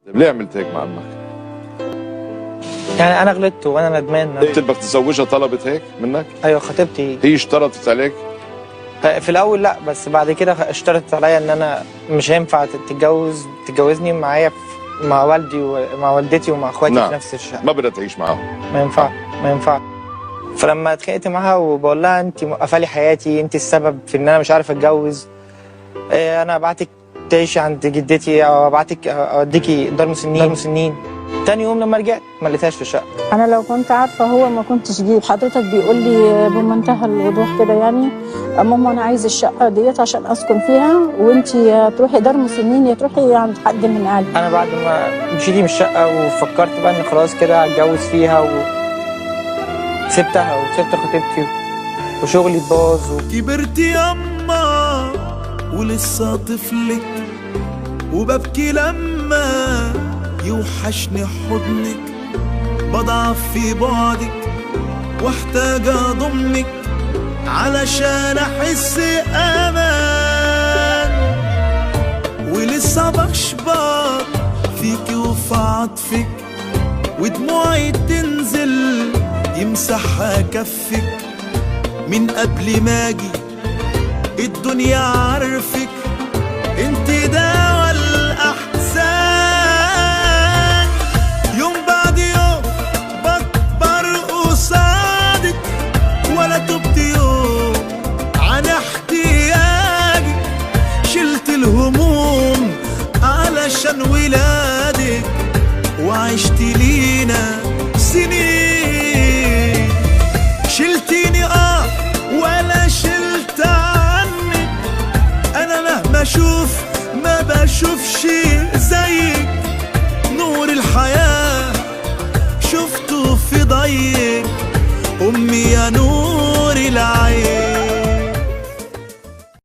طيب ليه عملت هيك مع امك؟ يعني انا غلطت وانا ندمان. انت بدك تتزوجها طلبت هيك منك؟ ايوه خطيبتي. هي اشترطت عليك؟ في الاول لا، بس بعد كده اشترطت عليا ان انا مش هينفع تتجوزني معايا مع والدي ومع والدتي ومع اخواتي. نعم. في نفس الشقة. ما بدها تعيش معاهم. ما ينفع ما ينفع. فلما اتخانقت معاها وبقول لها انت موقفه لي حياتي، انت السبب في ان انا مش عارف اتجوز، انا ابعتك تعيشي عند جدتي او ابعتك اوديكي دار مسنين. تاني يوم لما رجعت ما لقيتهاش في الشقة. انا لو كنت عارفه هو ما كنتش جيت. حضرتك بيقول لي بمنتهى الوضوح كده، يعني ماما انا عايز الشقة ديت عشان اسكن فيها، وانت يا تروحي دار مسنين يا تروحي عند حد من اهلك. انا بعد ما مشيتي من الشقة وفكرت بقى ان خلاص كده هتجوز فيها، وسبتها وسبت خطيبتي وشغلي اتباظ. كبرت ياما ولسه طفلك، وببكي لما يوحشني حضنك، بضعف في بعدك واحتاج اضمك علشان احس امان، ولسه بشبط فيكي وفي عطفك، ودموعي تنزل يمسحها كفك، من قبل ما اجي الدنيا عارفك، انت دوا الاحزان. يوم بعد يوم بكبر قصادك، ولا تبت يوم عن احتياجك، شلت الهموم علشان ولادك، وعشت لينا سنين. شلتيني ولا شلت عنك، انا مهما اشوف ما بشوفش.